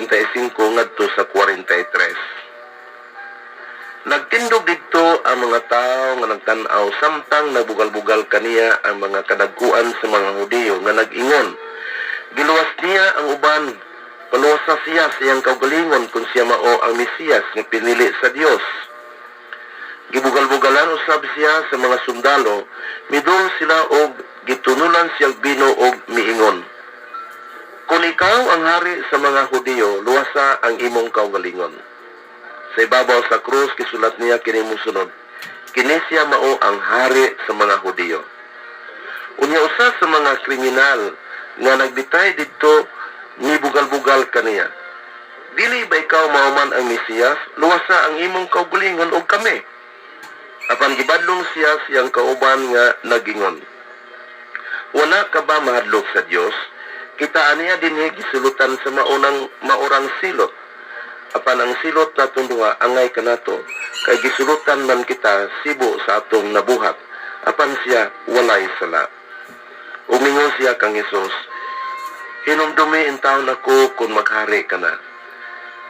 45 ngadto sa 43. Nagtindog didto ang mga tao nga nagtan-aw samtang nagbugal-bugal kaniya ang mga kadagkuan sa mga Hudiyo nga nag-ingon, "Giluwas niya ang uban, paluwasa siya sa iyang kaugalingon kung siya mao ang Mesiyas nga pinili sa Dios." Gibugal-bugalan usab siya sa mga sundalo, midul sila og gitunulan siya bino og miingon, "Kung ikaw ang hari sa mga Hudiyo, luwasa ang imong kaugalingon." Sa ibabaw sa krus, gisulat niya kini mosunod, "Kini siya mao ang hari sa mga Hudiyo." Unya usa sa mga kriminal nga nagbitay didto nibugal-bugal kaniya, "Dili ba ikaw mao man ang Mesiyas? Luwasa ang imong kaugalingon og kami." Apan gibadlong siya siyang kauban nga nagingon, "Wala ka ba mahadlok sa Dios? Kita aniya dinhi gisulutan sa maunang maurang silot. Apan ang silot natong duha angay kanato, kay gisulutan man kita sibo sa atong nabuhat. Apan siya walay sala." Umingon siya kang Hesus, "Hinumdumi intawon ako kung maghari ka na."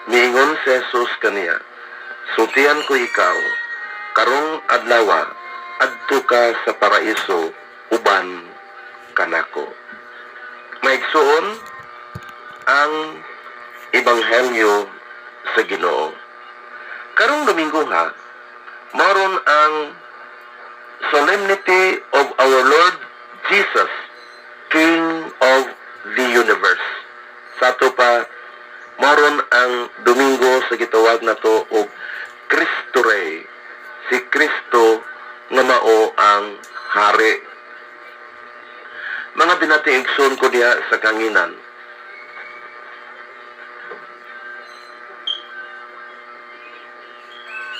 Miingon si Jesus kaniya, "Sultian ko ikaw, karong adlawa, adto ka sa paraiso uban kanako." Maigsuon, ang Ebanghelyo sa Ginoo. Karong Domingo ha, maron ang Solemnity of our Lord Jesus, King of the Universe. Sa ato pa, maron ang Domingo sa gitawag nato og Cristo Rey. Si Kristo nga mao ang hari. Mga binati igsoon ko diha sa kanginan,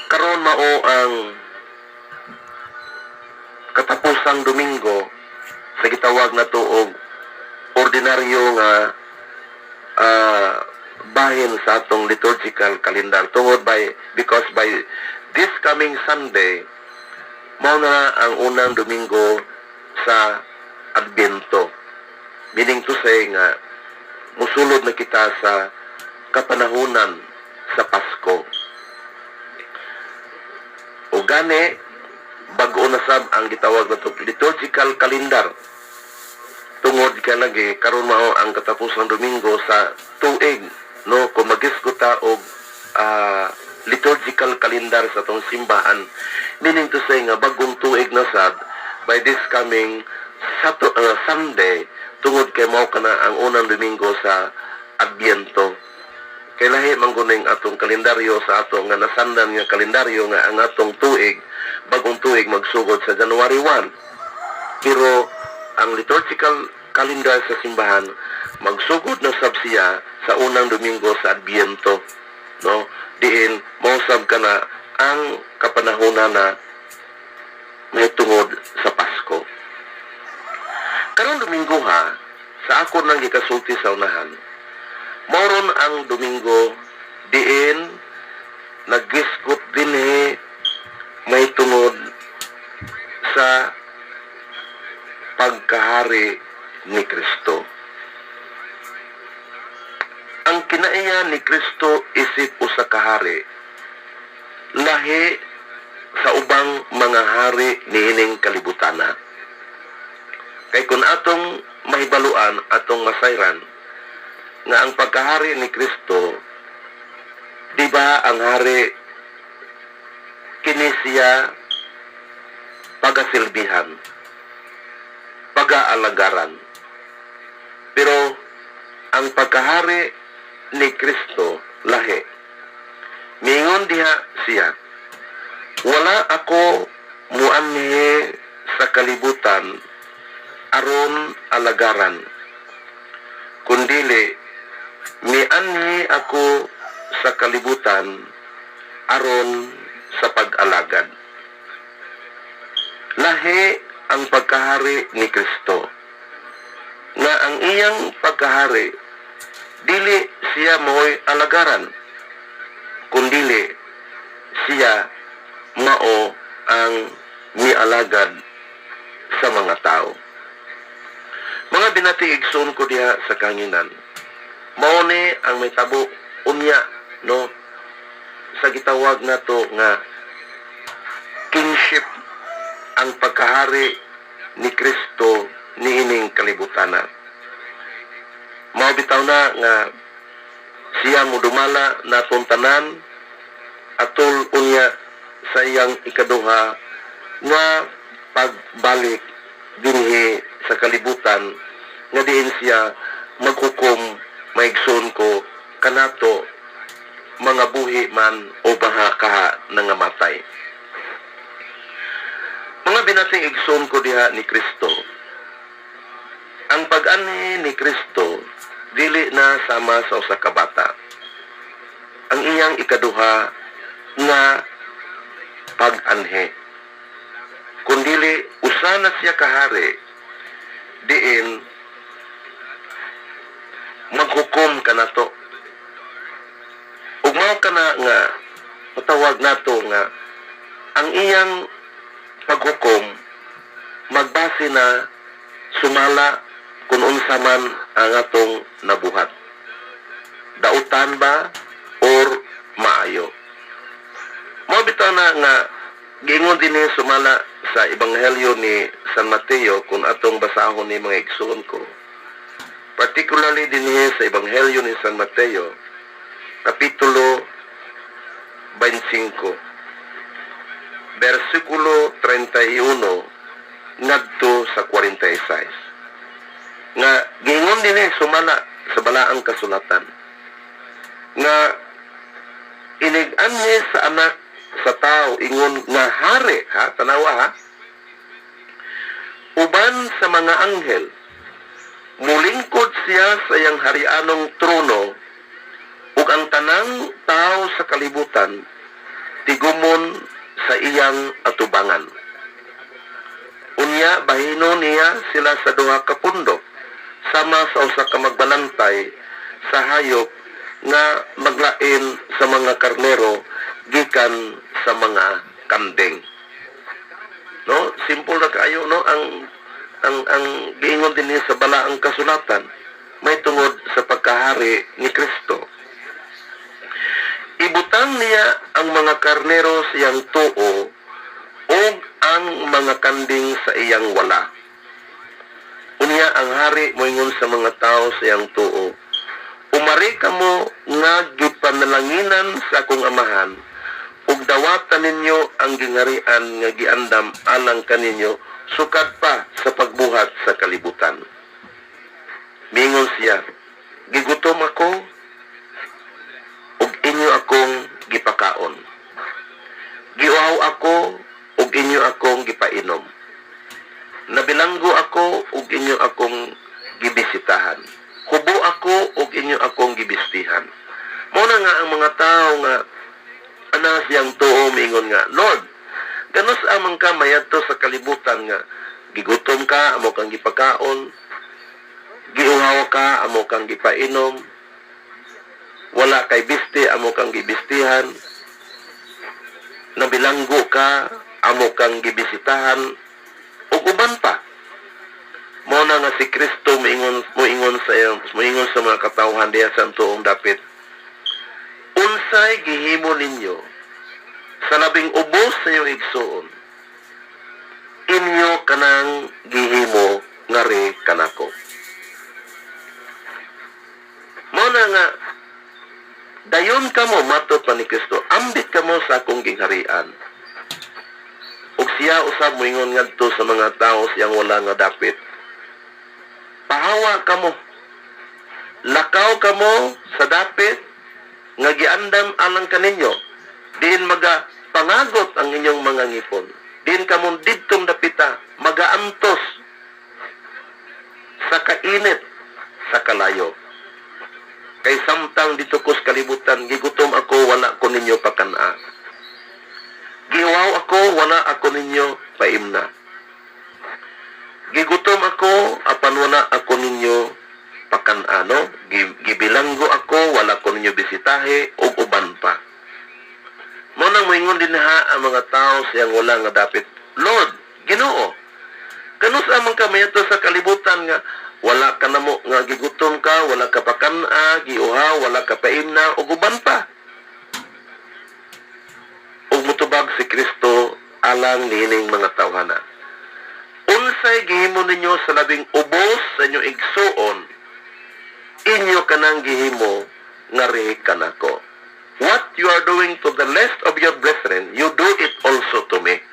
karon mao ang katapusang Domingo sa gitawag nato og ordinaryo nga bahin sa atong liturgical calendar tungod by because by this coming Sunday mao na ang unang Domingo sa Adbyento, meaning to say nga musulod na kita sa kapanahunan sa Pasko. O gani, bag-o na sab ang gitawag nato liturgical calendar tungod kay lagi karon mao ang katapusang Domingo sa tuig, no? Kung magisgo ta og liturgical calendar sa atong simbahan, meaning to say nga bagong tuig na sad by this coming Sunday tungod kay mao kana ang unang Domingo sa Adbyento. Kay lahi man guning atong kalendaryo sa ato nga nasandan nga kalendaryo nga ang atong tuig, bagong tuig, magsugod sa January 1, pero ang liturgical calendar sa simbahan magsugod na sab siya sa unang Domingo sa Adbyento, no? Diin mao sab kana ang kapanahonan na may tungod sa Pasko. Karon Domingo ha, sa ako nang gikasulti sa unahan, moron ang Domingo diin naggisgot dinhi may tungod sa pagkahari ni Kristo. Ang kinaiya ni Kristo isip usa ka hari, lahi sa ubang mga hari niining kalibutana. Kay kung atong mahibaluan, atong masayran, nga ang pagkahari ni Kristo, di ba ang hari kini siya pagasilbihan, pagaalagaran? Pero ang pagkahari ni Kristo lahi. Mingon diha siya, "Wala ako muanhi sa kalibutan aron alagaran, kundili mianhi ako sa kalibutan aron sa pag-alagad." Lahi ang pagkahari ni Kristo. Nga ang iyang pagkahari, dili siya mao'y alagaran, kundili siya mao ang mialagad sa mga tao. Mga binati igsoon ko diha sa kanginan, mao ni ang may tabo unya, no, sa gitawag nato nga kingship, ang pagkahari ni Kristo niining kalibutana. Mao bitaw na nga siya modumala natong tanan atol unya sa iyang ikaduha nga pagbalik dinhi sa kalibutan, nga diin siya maghukom, mga igsoon ko, kanato, mga buhi man o baha kaha nangamatay. Mga binating igsoon ko diha ni Kristo, ang pag-anhi ni Kristo dili na sama sa usa ka bata. Ang iyang ikaduha nga pag-anhi, kundili usa na siya kahari diin maghukom kanato. Ug mao kana nga matawag nato nga ang iyang paghukom magbase na sumala kung unsa man ang atong nabuhat. Dautan ba or maayo. Mao bitaw na nga giingon dinhi sumala sa Ebanghelyo ni San Mateo, kung atong basahon ni, mga igsoon ko. Particularly dinhi sa Ebanghelyo ni San Mateo, Kapitulo 25, versikulo 31 ngadto sa 46. Nga giingon dinhi sumala sa balaang kasulatan nga inig-anhi sa Anak sa Tao ingon nga hari, ha, tanawa ha, uban sa mga anghel, mulingkod siya sa iyang harianong trono ug ang tanang tao sa kalibutan tigumon sa iyang atubangan. Unya bahino niya sila sa duha ka pundok sama sa usa ka magbalantay sa hayop nga maglain sa mga karnero gikan sa mga kanding. No, simple na kaayo, no, ang giingon dinhi sa balaang kasulatan may tungod sa pagkahari ni Kristo. Ibutang niya ang mga karnero sa iyang tuo ug ang mga kanding sa iyang wala. Unya ang hari moingon sa mga tao sa iyang tuo, "Umari kamo nga gipanalanginan sa akong Amahan ug dawatan ninyo ang gingharian nga giandam alang kaninyo sukad pa sa pagbuhat sa kalibutan." Mingon siya, "Gigutom ako ug inyo akong gipakaon. Giuhaw ako ug inyo akong gipainom. Nabilanggo ako ug inyo akong gibisitahan. Hubo ako ug inyo akong gibistihan." Mao na nga ang mga tao nga ana siyang tuo miingon nga, "Lord, kanus man ka mayadto sa kalibutan nga gigutom ka, amo kang gipakaon, giuhaw ka, amo kang gipainom, wala kay bisti, amo kang gibistihan, nabilanggo ka, amo kang gibisitahan," ug uban pa. Mao na nga si Kristo moingon sa mga katawhan diha sa tuong dapit, "Unsay gihimo ninyo sa labing ubos sa inyong igsuon, inyo kanang gihimo ngari kanako." Mao na nga dayon kamo, matod pa ni Kristo, ambit kamo sa akong gingharian. Ug siya usab moingon ngadto sa mga tao siyang wala nga dapit, "Pahawa kamo. Lakaw kamo sa dapit nga giandam alang kaninyo. Diin maga pangagot ang inyong mga ngipon. Diin kamong didtong dapita magaantos sa kainit sa kalayo. Kay samtang didto ko sa kalibutan, gigutom ako, wala ko ninyo pakana. Giuhaw ako, wala ako ninyo paimna. Gigutom ako, apan wala ako ninyo pakan-ano. Gibilanggo ako, wala ko ninyo bisitahe," ug uban pa. Mao nang moingon dinha ang mga tao siyang wala nga dapit, "Lord, Ginoo, kanus-a man ka mayadto sa kalibutan nga Wala ka namo nga gigutom ka, wala ka pakan-a, giuhaw, wala ka paimna, ug uban pa. Ug mutubag si Kristo alang niining mga tawhana: "Unsay gihimo ninyo sa labing ubos sa inyong igsuon, inyo kanang gihimo ngari kanako." "What you are doing to the least of your brethren, you do it also to me."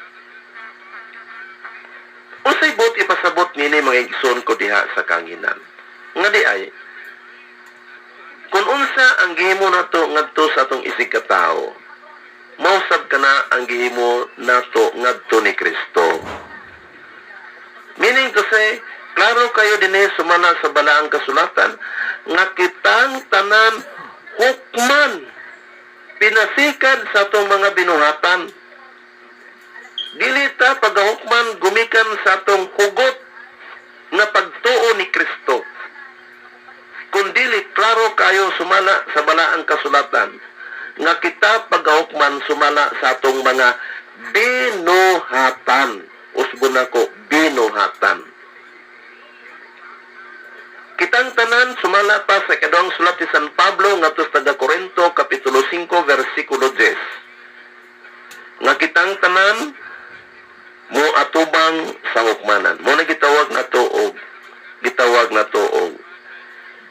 Unsay buot ipasabot nini, mga igsoon ko diha sa kahanginan? Nga di ay, kung unsa ang gihimo nato ngadto sa atong isig katawo, mausab kana ang gihimo nato ngadto ni Kristo. Meaning to say, klaro kayo dinhi sumala sa balaang kasulatan nga kitang tanan hukman pinasikad sa atong mga binuhatan. Dili ta pagahukman gumikan sa atong hugot nga pagtuo ni Kristo. Kung dili, klaro kayo sumala sa balaang kasulatan nga kita pagahukman sumala sa atong mga binuhatan. Usbon nako, binuhatan. Kitang tanan sumala pa sa ikaduhang sulat ni San Pablo ngadto sa taga Korinto, kapitulo 5, versikulo 10, nga kitang tanan mo atubang sa hukmanan. Mao na gitawag nato og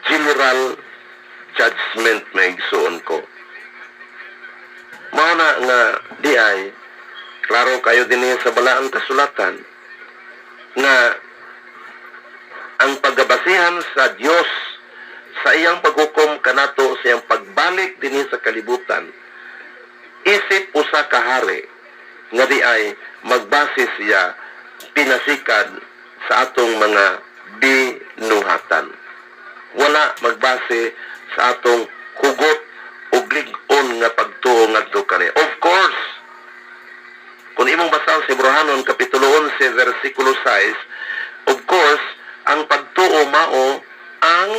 general judgment, mga igsuon ko. Mao na nga di ay klaro kayo dinhi sa balaang kasulatan nga ang pagabasihan sa Dios sa iyang paghukom kanato sa iyang pagbalik dinhi sa kalibutan isip usa ka hari nga di ay magbase siya pinasikad sa atong mga binuhatan, wala magbase sa atong hugot o lig-on nga pagtuo ngadto kani. Of course, kung imong basahon sa Hebreohanon kapitulo 11 versikulo 6, of course, ang pagtuo mao ang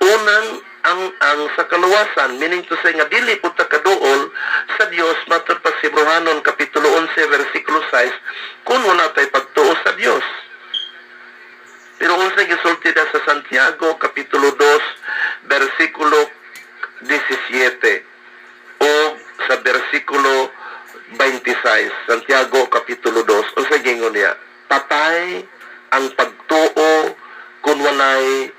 unang ang sa kaluwasan, meaning to say nga dili pud ta kaduol sa Dios matud pa sa Hebreohanon kapitulo 11 versikulo 6 kung wala tay pagtuo sa Dios. Pero unsa gisulti da sa Santiago kapitulo 2 versikulo 17 o sa versikulo 26, Santiago kapitulo 2, unsa gingon niya? Patay ang pagtuo kung walay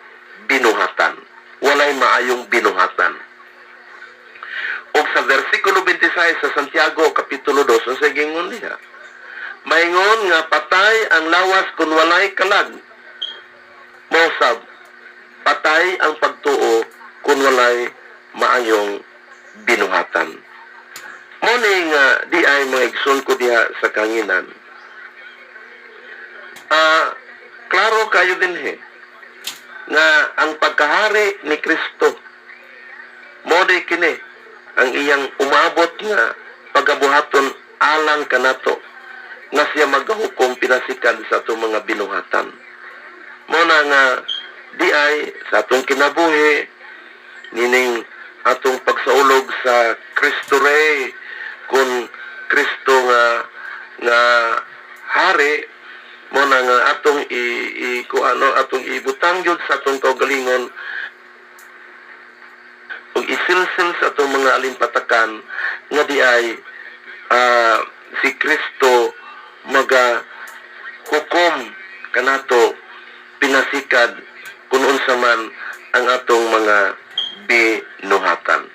binuhatan, walay maayong binuhatan. O sa versikulo 26 sa Santiago kapitulo 2, unsa gingon niya? Maingon nga patay ang lawas kung walay kalag. Mosab, patay ang pagtuo kung walay maayong binuhatan. Mao ni nga di ay, mga igsoon ko diha sa kahanginan. Klaro kayo dinhi nga ang pagkahari ni Kristo mao di kini ang iyang umabot nga pagabuhaton alang kanato nga siya magahukom pinasikan sa atong mga binuhatan. Mao na nga di ay sa atong kinabuhi nining atong pagsaulog sa Kristo Rey, kung Kristo nga nga hari, mao na nga atong i ku ano, atong ibutang gyud sa atong kaugalingon ug isilsil sa atong mga alimpatakan nga di ay si Kristo maga hukom kanato pinasikad kung unsa man ang atong mga binuhatan.